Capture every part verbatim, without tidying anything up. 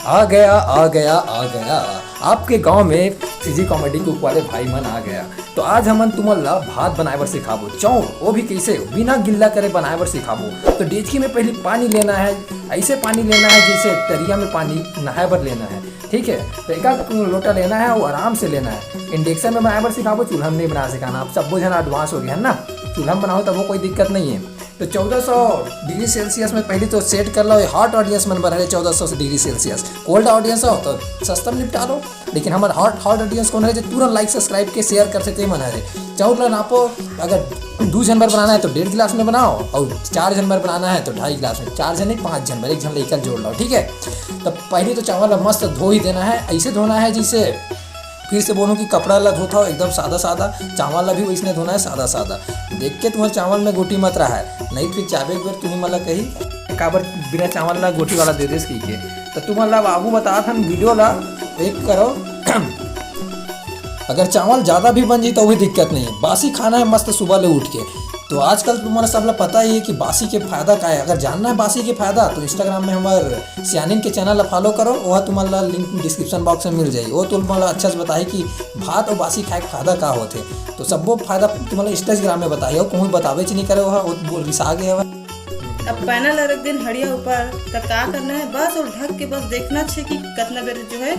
आ गया, आ गया, आ गया, आपके गांव में सीजी कॉमेडी कुक वाले भाई मन आ गया। तो आज हमन तुमन ला भात बनाए बर सिखाबो, चाउर, वो भी कैसे, बिना गिल्ला करे बनाए बर सिखाबो। तो डेचकी में पहले पानी लेना है, ऐसे पानी लेना है जैसे तरिया में पानी नहाए बर लेना है, ठीक है। तो एक आध लोटा लेना है, वो आराम से लेना है। इंडक्शन में बनाए बर सिखाबो, चूल्हा में नहीं बना सिखाना। आप सबो झन एडवांस हो गए हैं ना, चूल्हा में बनाओ तब वो कोई दिक्कत नहीं है। तो चौदह सौ डिग्री सेल्सियस में पहले तो सेट कर लो, ये हॉट ऑडियंस मन बर है, चौदह सौ डिग्री सेल्सियस। कोल्ड ऑडियंस हो तो सस्ता में निपटा लो, लेकिन हमारे हॉट हॉट ऑडियंस कौन है जो तुरंत लाइक सब्सक्राइब के शेयर कर सकते मन है। चाउर ला नापो, अगर दू झन बर बनाना है तो डेढ़ गिलास में बनाओ, और चार झन बर बनाना है तो ढाई गिलास में, चार झन नहीं, पाँच झन बर, एक झन लइका जोड़ लो, ठीक है। तब पहले तो चावल ला मस्त धो ही देना है, ऐसे धोना है जैसे, फिर से बोलूँ कि कपड़ा ला धोत हो एकदम सादा सादा, चावल ला भी वैसने धोना है सादा सादा। देख के तुम्हारे चावल में गोटी मत रहा है, नहीं फिर चाबे एक बार तुम्हें मला कही काबर बिना चावल ला गोटी वाला दे देस कहिके। तो तुमन ला बाबू बतात हन वीडियो ला एक करो। अगर चावल ज्यादा भी बन जाई तो भी दिक्कत नहीं है, बासी खाना है मस्त सुबह ले उठ के। तो आजकल तुम्हारा सब ला पता ही है कि बासी के फायदा का है। अगर जानना है बासी के फायदा तो इंस्टाग्राम में हमारे सियानिन के चैनल ला फॉलो करो, वह तुम्हारा लिंक डिस्क्रिप्शन बॉक्स में मिल जाई। वो तुम्हारा अच्छा से बताई कि भात और बासी खाए के फायदा का होथे। तो सबो फायदा तुम्हारा इंस्टाग्राम में बताई, और कोई बतावे च नहीं करे, वह वो बोल रिसा गए हवा। अब पैना ला रख दिन हड़िया ऊपर, त का करना है? बस और ढक के बस देखना छे कि कतना बेर जो है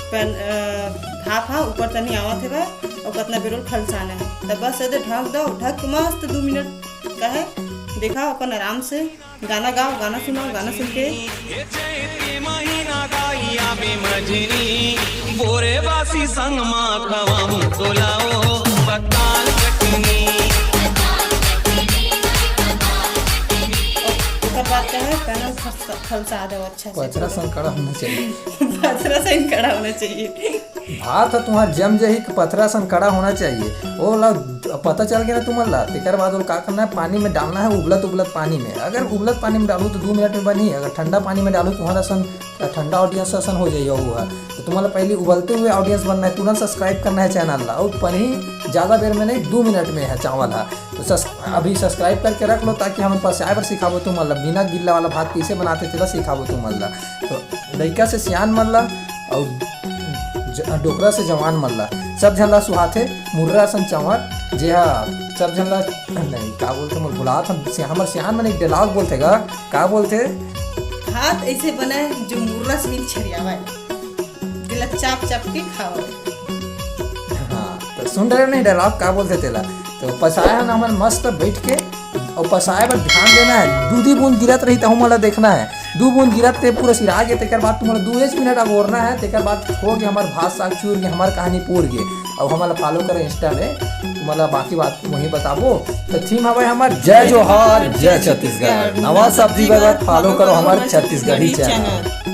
पैन, अ, भाप हा ऊपर तनी आवत हेवय और कतना बेर और खलसाना है। त बस एदे ढक दो, ढक के मस्त दू मिनट का है देखा अपन आराम से। गाना गाओ, गाना सुनाओ, गाना सुन के। ये चैत के महीना दाई आबे मझरी, बोरे बासी संग मा खवाहूं तोला ओ पताल चटनी। ओकर बाद का है, पैना खस-, खलसा दो अच्छा से। पथरा संकड़ा होना चाहिए। पथरा संकड़ा होना चाहिए। भात ह तुम्हार जम जाही कि पथरा सन कड़ा होना चाहिए। ओला पता चल गया ना तुमन ला, तेकर बाद ओला का करना है, पानी में डालना है, उबलत उबलत पानी में। अगर उबलत पानी में डालू तो दू मिनट में बनही, अगर ठंडा पानी में डालू तुम्हारा सन ठंडा ऑडियंस असन हो जाइए वो है। तो तुम्हारा पहले उबलते हुए ऑडियंस बनना है, तुरंत सब्सक्राइब करना है चैनल ला, और पनही ज़्यादा देर में नहीं, दू मिनट में है चावल है। तो सस-, अभी सब्सक्राइब करके रख लो ताकि हम पसाए बर सिखाबो तुमन ला, बिना गिल्ला वाला भात कैसे बनाते तेला सिखाबो तुमन ला। तो लइका से सियान मन ला और ज-, डोकरा से जवान मन ला, सब झन ला सुहाथे मुर्रा असन चांवर, जे हा सब झन ला, नहीं, का बोलथे, मोर भुलात हम, से-, हमर सियान मन एक डायलॉग बोलथे गा, का बोलथे? भात ऐसे बनाए जो मुर्रा से नहीं छरियावाए, दिला चाप चाप के खाओ। हाँ, तो सुन रहे हो नहीं डायलॉग का बोलथे तेला? तो पसाया है ना हमन मस्त बैठ के, और पसाए बर ध्यान देना है, दूधी बूंद गिरत रही तो हमन ला देखना है। दू बूंद गिरत ते पूरा सिरा गे, तेकर बाद तुम्हारा दू एक मिनट अगोरना है, तेकर बाद हो गए हमार भात साग चूर के हमार कहानी पूर गे। अब हमन ला फॉलो करो इंस्टा में, तुम्हारा बाकी बात वहीं बताबो। तो थीम हवे हमार जय जोहार, जय छत्तीसगढ़। नवा सब्जी बगर फॉलो करो हमार छत्तीसगढ़ी चैनल।